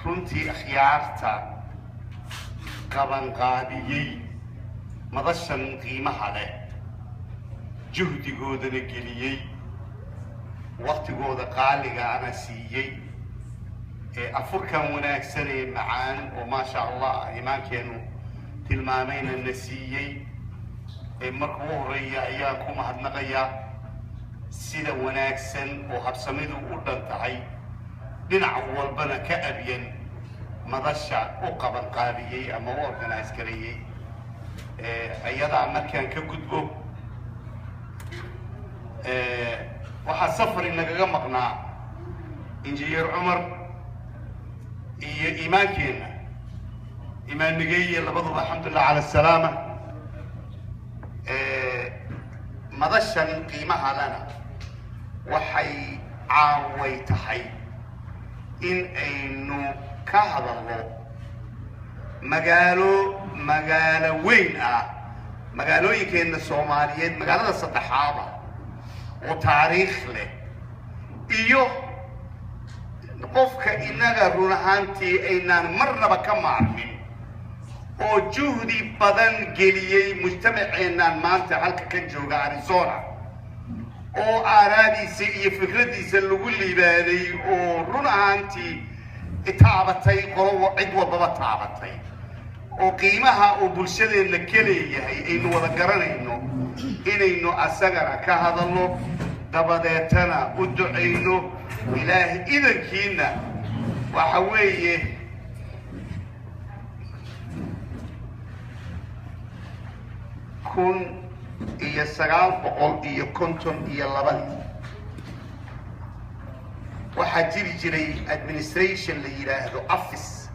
Runtii akhyaarta qabanqaabiyey madashan qiimaha leh, juhdigoodana geliyey, waktigooda qaaligaana siiyey, ee afurkan wanaagsan ee macaan oo maasha Allah imaankeenu tilmaamayna na siiyey, ee marka ugu horreeya ayaan ku mahadnaqayaa sida wanaagsan oo habsamidu u dhan tahay, dhinac walbana ka abyan madasha u qabanqaabiyey ama u organise gareeyey. Iyadaa markaan ka gudbo, waxaa safar inagaga maqnaa Injineer Cumar iyo iimaankeenna Imaan Nigeye, labaduba alxamdulilah cala asalaama. Madashan qiimaha lana waxay caaway tahay in aynu ka hadalno magaalo weyn ah, magaalooyinkeenna Soomaaliyeed, magaalada saddexaada oo taariikh leh, iyo qofka innaga run ahaantii aynaan marnaba ka maarmin oo juhdi badan geliyey mujtamaceennaan maanta halka ka jooga Arizona, oo aaraadiisa iyo fikraddiisa lagu liibaaday, oo run ahaantii taabatay qolo cid walbaba taabatay, oo qiimaha uu bulshadeenna ka leeyahay aynu wada garanayno, inaynu asagana ka hadalno, dabadeetana u ducayno Ilaahay idankiina. Waxa weeye 1952-dii waxaa jiri jiray administration la yidhaahdo AFIS,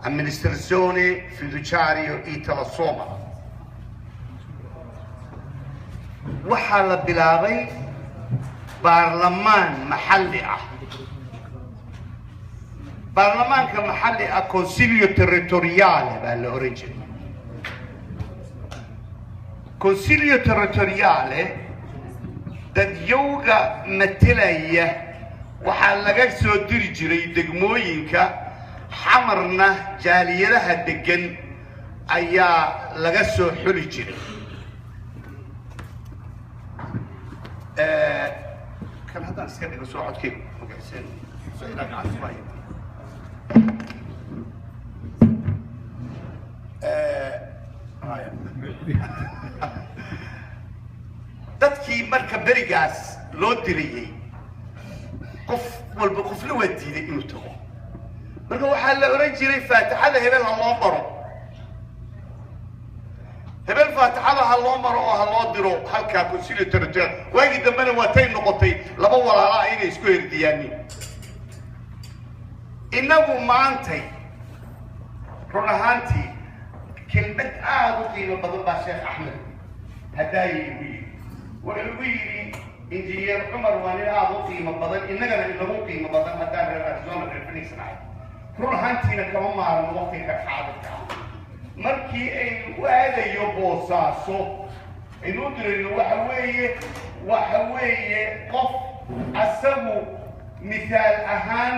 Amministrazione Fiduciario Italo Somala. Waxaa la bilaabay baarlamaan maxalli ah, baarlamaanka maxalli ah Consiglio Territoriale baa la oran jiray. Consiglio Territoriale dadyowga matelaya waxaa laga soo diri jiray degmooyinka Xamarna, jaaliyadaha degan ayaa laga soo xuli jiray. Kan haddaan iska dhigo soo codkeygu magaciiseen soo ilaa gacanta ku haya. Haya. Dadkii marka berigaas loo dirayey, qof walba qofna waa diiday inuu tago. Marka waxaa la oran jiray faatixada hebel ha loo maro, hebel faatixada ha loo maro oo ha loo diro halkaa Consiglio Territorial. Waagii dambena waa tay noqotay laba walaalaa inay isku herdiyaanin. Innagu maantay run ahaantii kelmad aada u qiimo badan baa Sheekh Axmed Hadaayi igu yidhi. Wuxuu igu yidhi, Injineer Cumar waa nin aada u qiimo badan, innagana inagu qiimo badan haddaan reer Arizona, reer Phoenix nahay. Run ahaantiina kama maarno waqtiga xaadirka ah markii aynu u aadayo Boosaaso aynu u dirayno. Waxa weeye qof asagu mithaal ahaan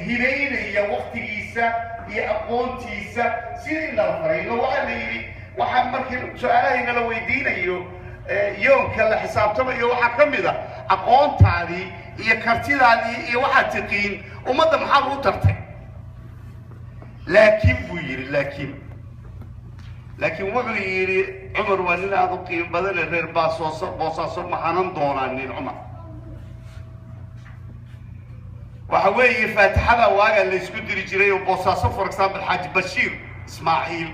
hibaynaya waktigiisa iyo aqoontiisa sidii nala farayno. Waxaa la yidhi, waxaa markii su-aalaha nala weydiinayo, yoonka la xisaabtamayo, waxaa ka mid a aqoontaadii iyo kartidaadii iyo waxaad tiqiin ummadda maxaad u tartay. Laakiin buu yidhi, laakiin wuxuu yidhi, Cumar waa nin aada u qiimo badane, reer Baasooso Boosaaso maxanan doonaa nin Cumar. Waxa weeye faatixada waagaa la isku diri jiray oo Boosaaso, for example, Xaaji Bashiir Ismaaciil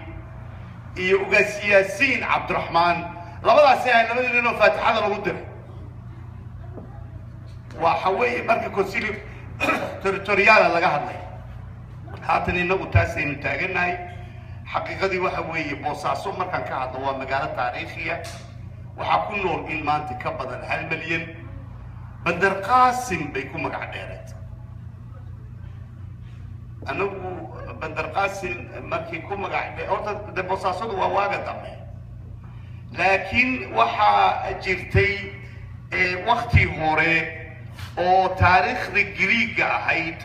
iyo Ugaas Yaasiin Cabdiraxmaan, labadaasi ahay labadii nin oo faatixada lagu diray. Waxa weeye marka Consiglio Territoriale laga hadlay, haatan inagu taasaynu taagannahay. Xaqiiqadii waxa weeye Boosaaso markaan ka hadlo waa magaalo taariikhiya. Waxaa ku nool in maanta ka badan 1 milyan. Bandar Qaasim bay ku magac dheereed. Anagu Bandar Qaasim markii ku magac horta de Boosaasadu waa waaga dambe, laakiin waxaa jirtay wakti hore oo taariikhda Griiga ahayd.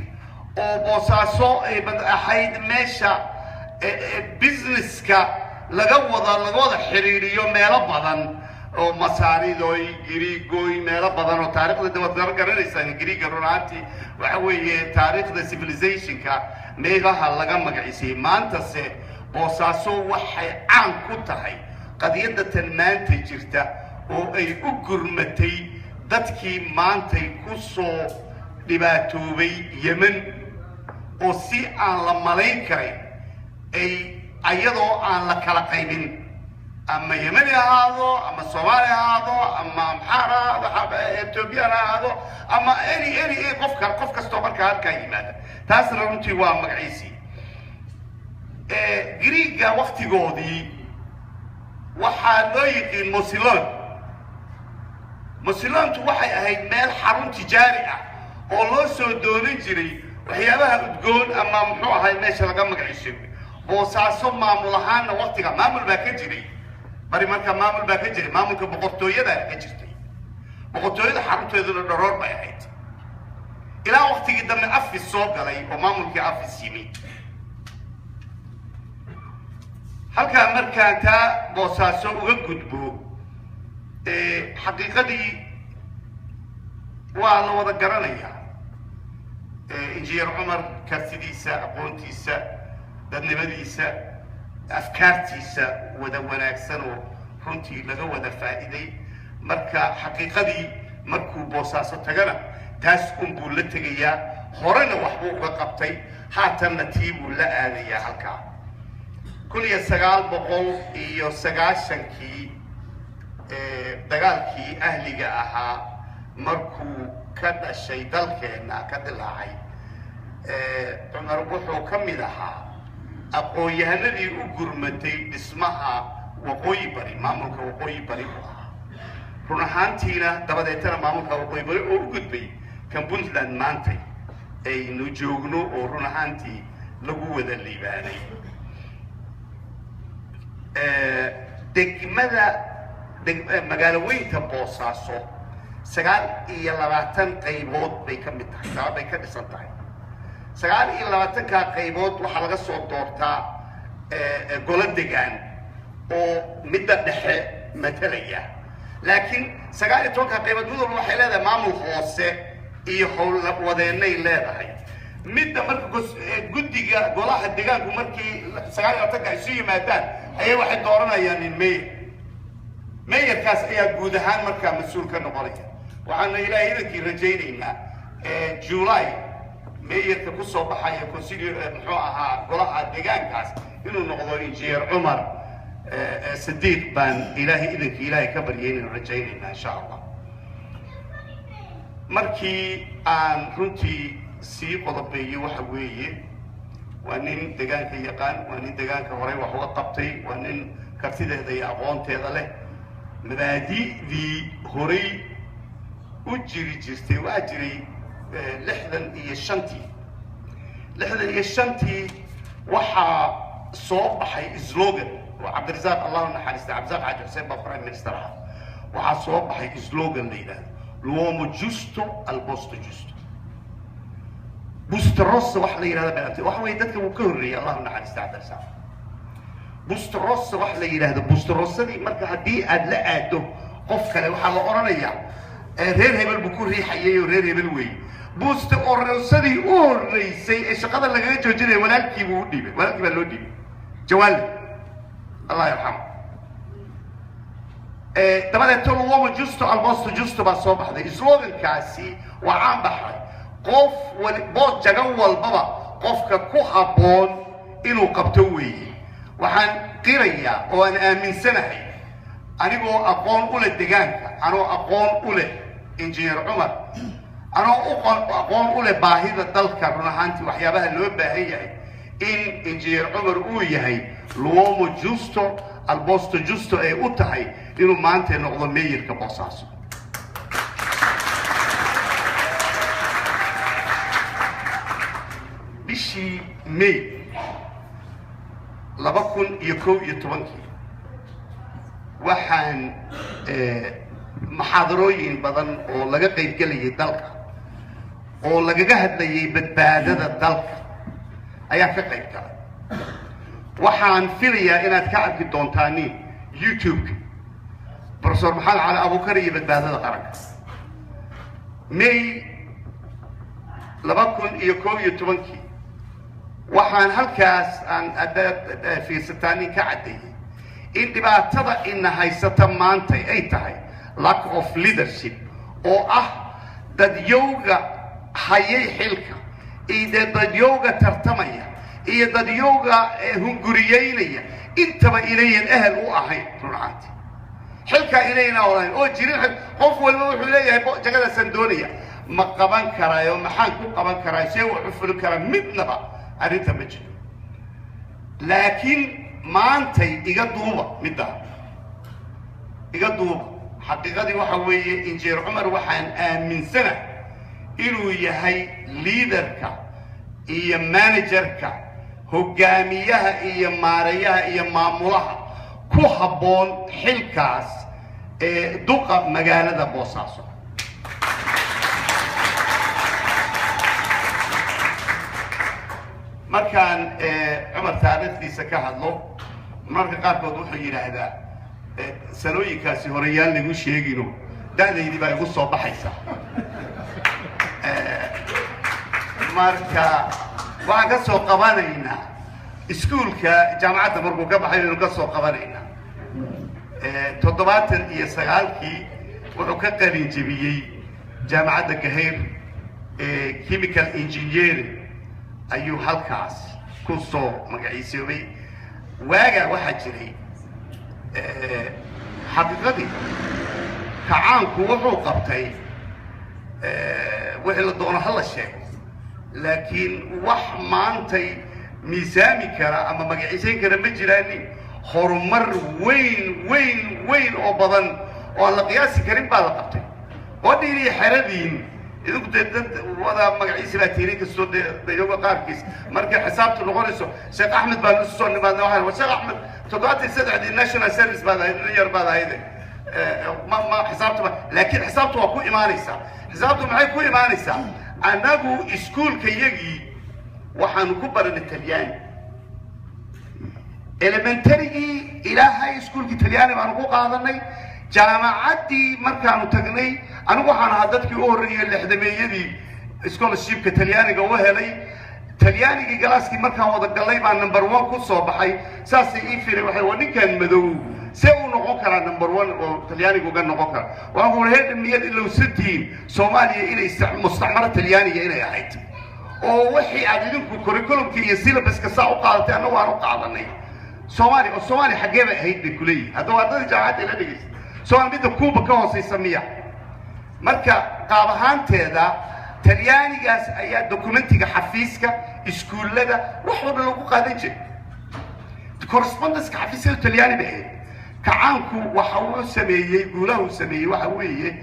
Oo Boosaaso ay ahayd meesha businesska laga wada xiriiriyo meelo badan oo Masaaridoy, Giriigoy, meelo badan oo taarikhda de waad garanaysaan. Giriiga run ahaantii waxa weeye taariikhda civilizationka meelaha laga magaciisayay. Maantase Boosaaso waxay caan ku tahay qadiyadda tan maanta jirta oo ay u gurmatay dadkii maantay ku soo dhibaatoobay Yemen, oo si aan la malayn karayn ay ayadoo aan la kala qaybin, ama Yemeni ahaado, ama Soomaali ahaado, ama Amxaar ahaado, Ethoobiyan ahaado, ama any qofka, qof kastoo markaa halkaa yimaada. Taasna runtii waa magaciisii. Griiga waktigoodii waxaa loo yiqiin Mosilon. Mosilontu waxay ahayd meel xarun tijaari ah oo loo soo doonan jiray waxyaabaha udgoon ama muxuu ahay meesha laga magaciiso. Boosaaso maamul ahaanna waktiga maamul baa ka jiray bari. Marka maamul baa ka jiray, maamulka boqortooyada ka jirtay. Boqortooyada xarunteeduna Dharoor bay ahayd ilaa waktigii dambe Afis soo galay oo maamulkii Afis yimi halkaa. Markaan taa Boosaaso uga gudbo, xaqiiqadii waa la wada garanayaa Injineer Cumar kartidiisa, aqoontiisa, dadnimadiisa, afkaartiisa wada wanaagsan oo runtii laga wada faa'iiday. Marka xaqiiqadii markuu Boosaaso tagana taas unbuu la tegayaa. Horena waxbuu uga qabtay, haatanna tii buu la aadayaa halkaa. 1990-kii dagaalkii ahliga ahaa markuu ka dhashay dalkeenna ka dilaacay, Cumar wuxuu ka mid ahaa aqoon-yahanadii u gurmatay dhismaha Waqooyi Bari. Maamulka Waqooyi Bari buu ahaa run ahaantiina. Dabadeetana maamulka Waqooyi Bari oo u gudbay kan Puntland maantay aynu joogno, oo run ahaantii lagu wada liibaanay. Degmada, magaalo weynta Boosaaso 29 qaybood bay ka mid tahay, sagaal bay ka dhisan tahay. 29-kaa qaybood waxaa laga soo doortaa golo degaan oo midda dhexe matalaya. Laakiin 19-ka qaybood mid walba waxay leedahay maamul hoose iyo howlwadeennay leedahay. Midda marka guddiga golaha degaanku markii 29-ka isu yimaadaan ayay waxay dooranayaan nin mayor. Mayorkaas ayaa guud ahaan markaa mas-uul ka noqonaya. Waxaana Ilaahay idankii rajaynaynaa July mayorka kusoo baxaya consilio, muxuu ahaa, golaha deegaankaas inuu noqdo Injineer Cumar Sadiiq baan Ilaahay idankii Ilaahay ka baryay rajaynaynaa, insha Allah. Markii aan runtii sii qodobeeyo, waxa weeye waa nin deegaanka yaqaan, waa nin deegaanka horey wax uga qabtay, waa nin kartideeda iyo aqoonteeda leh. Mabaadi'dii horay u jiri jirtay waa jiray 65-tii. 65-tii waxaa soo baxay slogan oo Cabdirasaaq, Allahu naxariista, Cabdirasaaq Xaaji Xuseen baa prime minister ahaa. Waxaa soo baxay slogan la yidhahdo "L'uomo giusto al posto giusto". Bustarossa wax la yidhahda baa waxa weeye dadka wuu ka horreeyey, Allahu naxariista Cabdirasaaq. Bustarossa wax la yidhahdo, bustarossadii marka haddii aad la aado qof kale, waxaa la odhanayaa reer hebel buu ku riixayay oo reer hebel weeye. Buste orosadii u horreysay ee shaqada lagaga joojinaya walaalkii buu u dhiibay, walaalkii baa loo dhiibay, Jawaali, Allah yarxamu. Dabadeeto "L'uomo giusto al posto giusto" baa soo baxday. Slogankaasi waa caan baxay. Qof wali boos jagan walbaba qofka ku habboon inuu qabto weeye. Waxaan qirayaa oo aan aaminsanahay, anigoo aqoon u leh degaanka, anoo aqoon u leh Injineer Cumar, anoo aqoon u leh baahida dalka, run ahaantii waxyaabaha loo baahan yahay, in Injineer Cumar uu yahay l'uomo giusto al posto giusto ay u tahay inuu maanta noqdo mayorka Boosaaso. Bishii May 2011-kii waxaan muxaadarooyin badan oo laga qayb gelayay dalka. oo lagaga hadlayay badbaadada dalka ayaan ka qayb galay. Waxaan filayaa inaad ka arki doontaaniin YouTube-ka Professor Maxamed Cali Abuukar iyo badbaadada qaranka, May 2011-kii. Waxaan halkaas aan haddaad fiirsataanin ka caddeeyey in dhibaatada ina haysata maanta ay tahay lack of leadership, oo ah dadyowga hayay xilka iyo dee dadyowga tartamaya iyo dadyowga hunguriyeynaya intaba inayan ehel u ahayn run ahaantii xilkaa inayna olahayn oo jirin xil. Qof walba wuxuu leeyahay jagadaasaan doonaya, ma qaban karaayo, maxaan ku qaban karaa, see wax u fulin karaa, midnaba arrinta ma jiro. Laakiin maantay iga duuba, middaa iga duuba, xaqiiqadii waxa weeye Injineer Cumar waxaan aaminsanahay inuu yahay leaderka iyo managerka, hogaamiyaha iyo maareeyaha iyo maamulaha ku habboon xilkaas ee duqa magaalada Boosaaso. Markaan Cumar taariikhdiisa ka hadlo, mararka qaarkood wuxuu yidhaahdaa sanooyinkaasi horeyaan lagu sheegino, da'daydii baa igu soo baxaysa. Marka waxaan ka soo qabanaynaa iskuulka jaamacadda markuu ka baxay baynu ka soo qabanaynaa. 79-kii wuxuu ka qalin jebiyey jaamacadda Gahayr, chemical engineering ayuu halkaas ku soo magaciisoobay. Waagaa waxaa jiray xaqiiqadii kacaanku wuxuu qabtay wixii la doono ha la sheego, laakiin wax maantay miisaami kara ama magaciisayn kara ma jiraanin. Horumar weyn weyn weyn oo badan oo aan la qiyaasi karin baa la qabtay. Qodhiin iyo xeradiin idinku dee dad wada magaciisa baa tiirin kastoo dee dayoga qaarkiis markay xisaabtu noqonayso. Sheekh Axmed baan isu soo nimaadna, waxaan war Sheekh Axmed, 73-dii national service baad ahayd, nin yar baad ahayd, ma xisaabtu ma, laakiin xisaabtu waa ku imaanaysaa. Xisaabtu maxay ku imaanaysaa? Annagu iskuulka yagii waxaanu ku baranay Talyaani, elementarygii ilaa high schoolkii Talyaani baanu ku qaadanay. Jaamacaddii markaanu tagnay, anigu waxaan ahaa dadkii u horreeyey lixdameeyadii scholarshipka Talyaaniga u helay. Talyaanigii galaaskii markaan wada gallay baa number one ku soo baxay. Saasay ii firay, waxay waa ninkan madow see uu noqon karaa number one oo Talyaaniga uga noqon kara? Waxaan ku uri heedha, miyaad ilowsantihiin Soomaaliya inay mustacmaro Talyaaniga inay ahayd, oo wixii aad idinku curriculumka iyo syllabuska saa u qaadatay annagu aan u qaadanay Soomaaliya? Oo Soomaaliya xaggee bay ahayd bay kuleeyihin. Haddaba ardadii jaamacadda ila dhegeysa, Soomaaliya midda Kuuba ka hoosaysa miya? Marka qaab ahaanteeda Talyaanigaas ayaa documentiga xafiiska, iskuullada, wax walba lagu qaadan jiray. Correspondenceka xafiisyada Talyaani bay ahayd. Kacaanku waxa uu sameeyey, guulaha uu sameeyey waxa weeye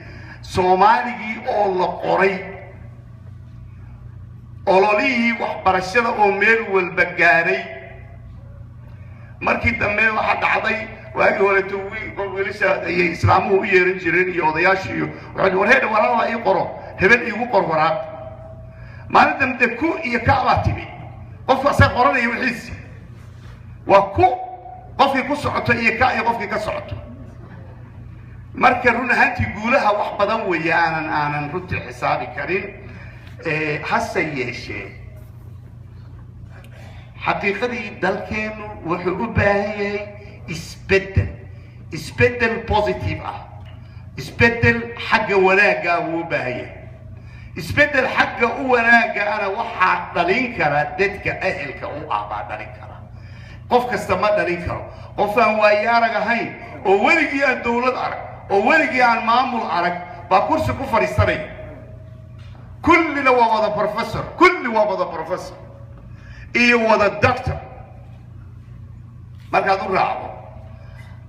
Soomaaligii oo la qoray, ololihii waxbarashada oo meel walba gaaray. Markii dambe waxaa dhacday, waagii horeeto wiilasha ayay islaamuhu u yeeran jireen iyo odayaashu iyo waxay war heedha waraaqda ii qoro, hebel iigu qor waraaq. Maalin dambe ku iyo ka baa timi, qofku asaga qoranaya wixiisi waa ku qofkii ku socoto iyo ka iyo qofkii ka socoto. Marka run ahaantii guulaha wax badan weeye aanan runtii xisaabi karin. Hase yeeshee xaqiiqadii dalkeenu wuxuu u baahan yahay isbeddel, isbeddel positive ah, isbeddel xagga wanaagga wuu u baahan yahay. Isbeddel xagga u wanaagga ana waxaa dhalin kara dadka ehelka u ah baa dhalin kara, qof kasta ma dhalin karo. Qof aan waaye arag ahayn oo weligii aan dawlad arag oo weligii aan maamul arag baa kursi ku fadhiisanaya. Kullina waa wada professor, kulli waa wada professor iyo wada doctor. Markaad u raacdo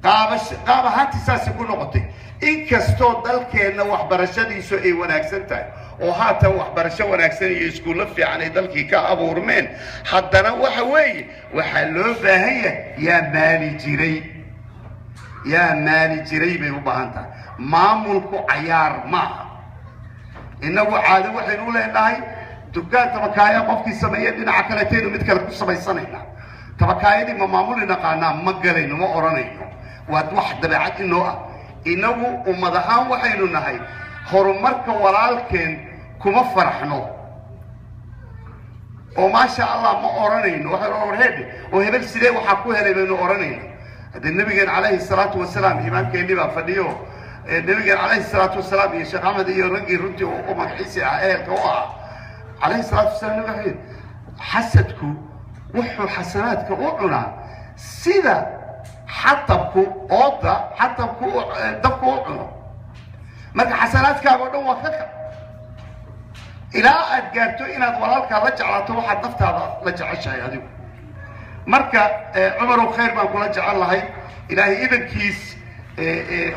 qaabash qaab ahaantii saasay ku noqotay. Inkastoo dalkeenna waxbarashadiisu ay wanaagsan tahay oo haatan waxbarasho wanaagsan iyo iskuullo fiican ay dalkii ka abuurmeen, haddana waxa weeye waxaa loo baahan yahay yaa maali jiray, yaa maali jiray bay u baahan tahay. Maamulku cayaar maaha. Innagu caado waxaynu u leenahay dukaan tabakaaya qofkii sameeya, dhinaca kaleetaynu mid kale ku samaysanaynaa. Tabakaayadii ma maamuli naqaanaa? Ma galayno, ma odhanayno. Waa wax dabeecad inoo ah. Innagu ummad ahaan waxaynu nahay horumarka walaalkeen kuma faraxno oo maasha Allah ma odhanayno. Waxaynu warheedhe oo hebel sidee waxaa ku helay baynu odhanayno. Haddee nabigeen calayhi salaatu wasalaam, imaamkeennii baa fadhiyo, nabigeen calayhi salaatu wasalaam iyo Sheekh Axmed iyo raggii runtii u magaciisi ah, ehelka u ah, calayhi salaatu wasalaam, nabiga wuxuu yidhi, xasadku wuxuu xasanaadka u cunaa sida xatabku ooda xatabku dabku u cuno. Marka xasanaadkaaga o dhan waa ka ilaa aad gaarto inaad walaalkaa la jeclaato waxaad naftaada la jeceshahay adigu. Marka Cumarow, khayr baan kula jecel lahay. Ilaahay idankiis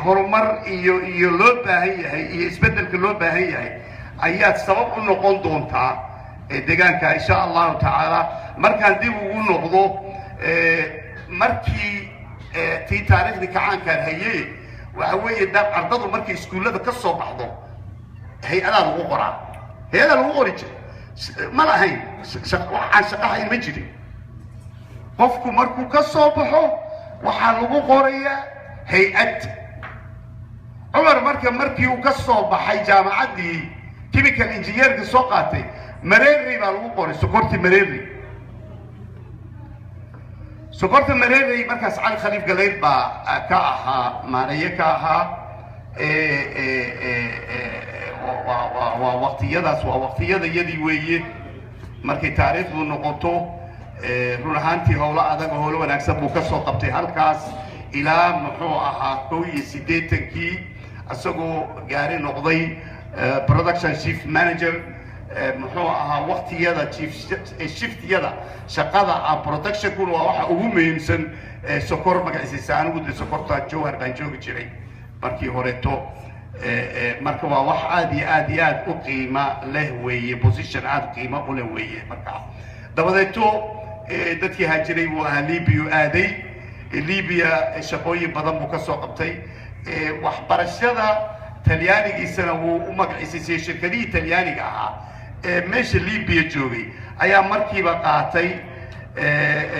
horumar iyo loo baahan yahay iyo isbeddelka loo baahan yahay ayaad sabab u noqon doontaa deegaanka, insha Allahu tacaala. Markaan dib ugu noqdo markii tii taariikhdii kacaankaan haye, waxa weeye ardadu markay iskuullada ka soo baxdo hay-adaa lagu qoraa, hay-adaa lagu qori jiray. Ma lahayn waxaan shaqahayn ma jirin. Qofku markuu ka soo baxo waxaa lagu qorayaa hay-ad. Cumar marka markii uu ka soo baxay jaamacaddii chemical engineerka soo qaatay, Mareerey baa lagu qoray, sokorti Mareerey. Sokorta Mareerey markaas Cali Khaliif Galeyr baa ka ahaa maareeye ka ahaa. Waa waqtiyadaas, waa waqtiyadayadii weeye. Markay taariikhdu noqoto, run ahaantii howlo adag oo howlo wanaagsan buu ka soo qabtay halkaas ilaa muxuu ahaa 81-kii, isagoo gaari noqday production chief manager. Muxuu ahaa waqtiyada chief shiftiyada shaqada ah, productionkuna waa waxa ugu muhiimsan sokor magaciisa. Anigu de sokorta Jowhar baan joogi jiray markii horeeto. Marka waa wax aad iyo aad iyo aad u qiimo leh weeye, position aad qiimo u leh weeye. Marka dabadeeto dadkii haajiray buu ahaa, Libya aaday. Libya shaqooyin badan buu ka soo qabtay. Waxbarashada Talyaanigiisana wuu u magaciisay. Shirkadihii Talyaaniga ahaa ee meesha Libya joogay ayaa markiiba qaatay.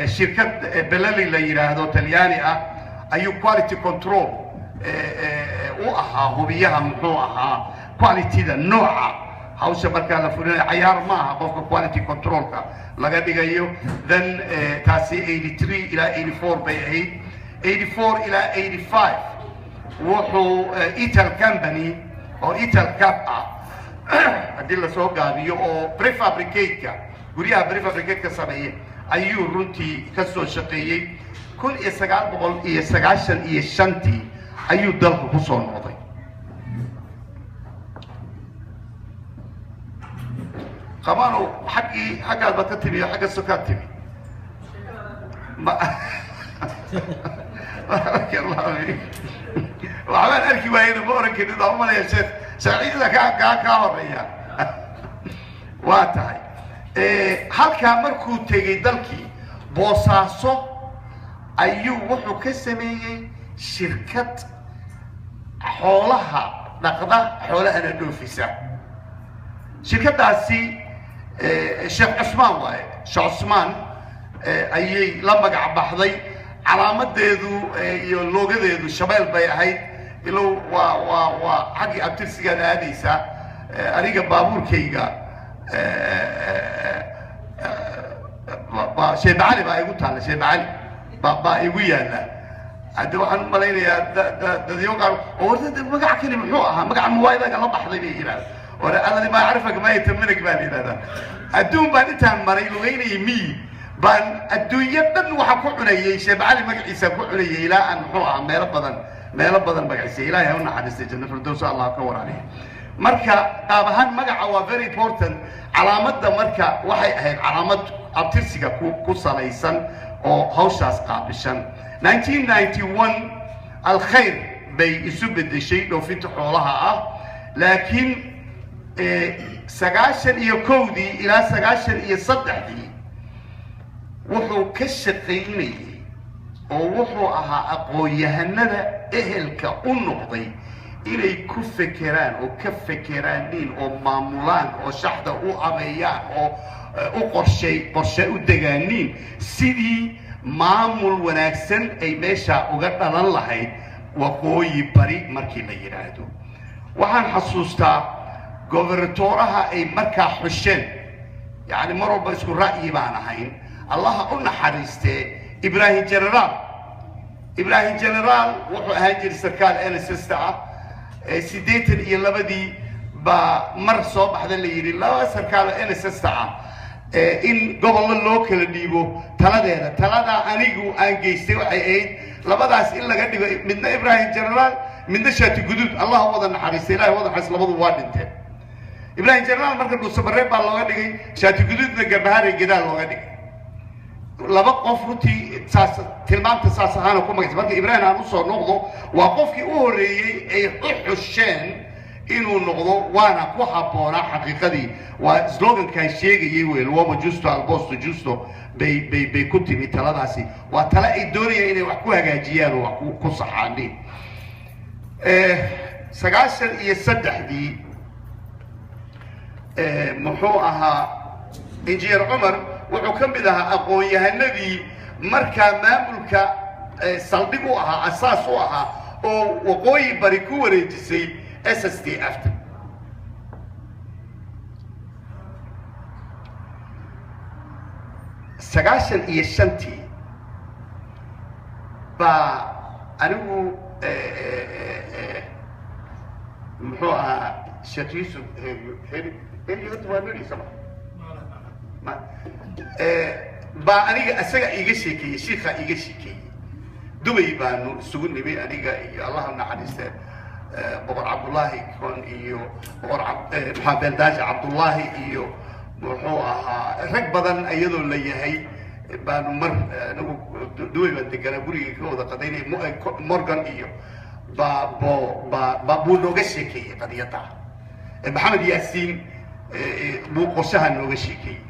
Shirkad Belali la yidhaahdo, Talyaani ah, ayuu quality control u ahaa, hubiyaha muxuu ahaa qualityda nooca hawsha markaa la fulinayo. Cayaar ma aha qofka quality controlka laga dhigayo. Then taasi 83 ilaa 84 bay ahayd. 84 ilaa 85 wuxuu Ital company oo Ital Cap ah haddii lasoo gaabiyo, oo prefabricate-ka guryaha prefabricate-ka sameeya, ayuu runtii ka soo shaqeeyey. 1995-tii ayuu dalka ku soo noqday. Qabanow, xaggii xaggaad baad ka timi, xagga sokaad timi. Baaraka Allahu fiik. Waxbaan arki waayena ma oran karin, waa umalaya sheekh saaciidada kaa horeeya waa tahay. Halkaa markuu tegey dalkii Boosaaso ayuu wuxuu ka sameeyey shirkad xoolaha dhaqda, xoolahana dhoofisa. Shirkaddaasi Sheekh Cusmaan waaye, Sheekh Cusmaan ayay la magac baxday. Calaamadeedu iyo loogadeedu shabeel bay ahayd. Ilow waa xaggii abtirsigaad aadaysaa. Aniga baabuurkayga Sheekh Cali baa igu taalla, Sheekh Cali baa igu yaalla. Hadde waxaan u malaynayaa dadyo qaar oo horta magac kani muxuu ahaa, magaca muwaayadaga la baxday bay yidhahda. Ore aladi maa yacrifak maa yatamanak baa la yidhahdaa. Adduun baan intaan maray lugaynayay miyi baan adduunyo dhan waxa ku cunayey Sheekh Cali magaciisa ku cunayay ilaa aan muxuu ahaa meelo badan magaciisa. Ilaahay ha u naxariistay, janno firdows Allah ka waraabiya. Marka qaab ahaan magaca waa very important. Calaamadda marka waxay ahayd calaamad abtirsiga ku salaysan oo hawshaas qaabishan. 1991 Alkhayr bay isu beddeshay dhoofinta xoolaha ah, laakiin 91-dii ilaa 93-dii wuxuu ka shaqaynayey oo wuxuu ahaa aqoon-yahanada ehelka u noqday Inay ku fekeraan oo ka fekeraaniin oo maamulaan oo shaxda u abeeyaan oo u qorshay qorshe u degaaniin sidii maamul wanaagsan ay meesha uga dhalan lahayd Waqooyi Bari markii la yidhaahdo. Waxaan xasuustaa gobernatoraha ay markaa xusheen, yacni mar walba isku ra'yi baan ahayn, Allaha u naxariistee, Ibraahim Generaal. Ibraahim Generaal wuxuu ahaan jiray sarkaal NSS ah. 82-dii baa mar soo baxda la yidhi laba sarkaal oo NSS ah in gobollo loo kala dhiibo. Taladeeda, taladaa anigu aan geystay waxay ahayd labadaas in laga dhigo midna Ibraahim Generaal, midna Shaati Guduud. Allah wada naxariista, Ilahay wada naxariista, labadu waa dhinteen. Ibraahim Generaal marka Dhuusabareeb baa looga dhigay, Shaati Guduudna Garbahaare Gedaal looga dhigay. Laba qof runtii saas tilmaamta saas ahaana ku magacsa. Marka Ibraahim aan usoo noqdo, waa qofkii u horreeyey ay u xusheen inuu noqdo, waana ku habboonaa xaqiiqadii. Waa slogankan sheegayay wey, "L'uomo giusto al posto giusto" bay ku timi taladaasi. Waa tale ay doonayaan inay wax ku hagaajiyaan oo wax ku saxaaniin. 93-dii, muxuu ahaa, Injineer Cumar wuxuu ka mid ahaa aqoon-yahanadii markaa maamulka saldhig u ahaa, asaas u ahaa oo Waqooyi Bari ku wareejisay SSDF ta. 95-tii baa anigu, muxuu ahaa, Sheekh Yuusuf heri heri horta waa nidhi sama baa aniga isaga iiga sheekeeyey, shiikaa iiga sheekeeyey. Dubay baanu isugu nimi aniga iyo, Allaha naxariiste, Boqor Cabdullaahi Kon iyo Boqor maxaa Beeldaaji Cabdullaahi iyo, muxuu ahaa, rag badan iyadoo la yahay baanu mar anigu Dubay baan deganaa, guriga ka wada qadaynay Morgan iyo ba bo ba ba buu nooga sheekeeyey qadiyadda. Maxamed Yaasiin buu qorshaha nooga sheekeeyey.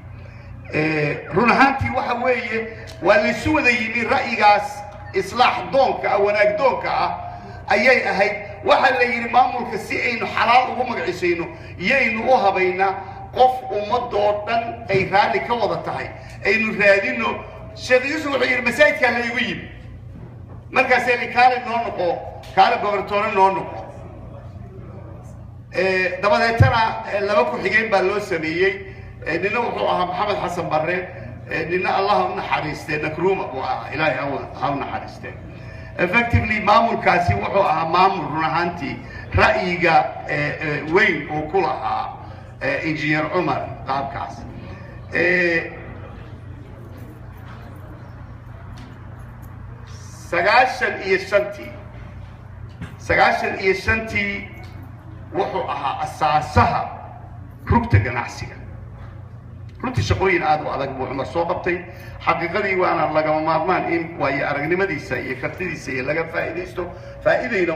Run ahaantii waxa weeye waa laysu wada yimi. Ra'yigaas islaax doonka ah, wanaag doonka ah ayay ahayd. Waxaa la yidhi maamulka si aynu xalaal ugu magacisayno yaynu u habaynaa qof ummadoo dhan ay raalli ka wada tahay aynu raadino. Sheekh Yuusuf wuxuu yidhi masaajidkaa la igu yimi, markaasay li kaale noo noqo, kaale gobertoore noo noqo. Dabadeetana laba ku-xigeen baa loo sameeyey. Nina wuxuu ahaa Maxamed Xasan Barre, nina, Allah u naxariistee, Nakruma buu ahaa. Ilaahay ha u naxariistee. Effectively maamulkaasi wuxuu ahaa maamul run ahaantii ra'yiga weyn uu ku lahaa Engineer Cumar qaabkaas. 95-tii, 95-tii wuxuu ahaa asaasaha Rugta Ganacsiga. Runtii shaqooyin aada u adag buu Cumar soo qabtay xaqiiqadii, waana lagama maarmaan in waayo aragnimadiisa iyo kartidiisa iyo laga faa'iidaysto faa'iidayna.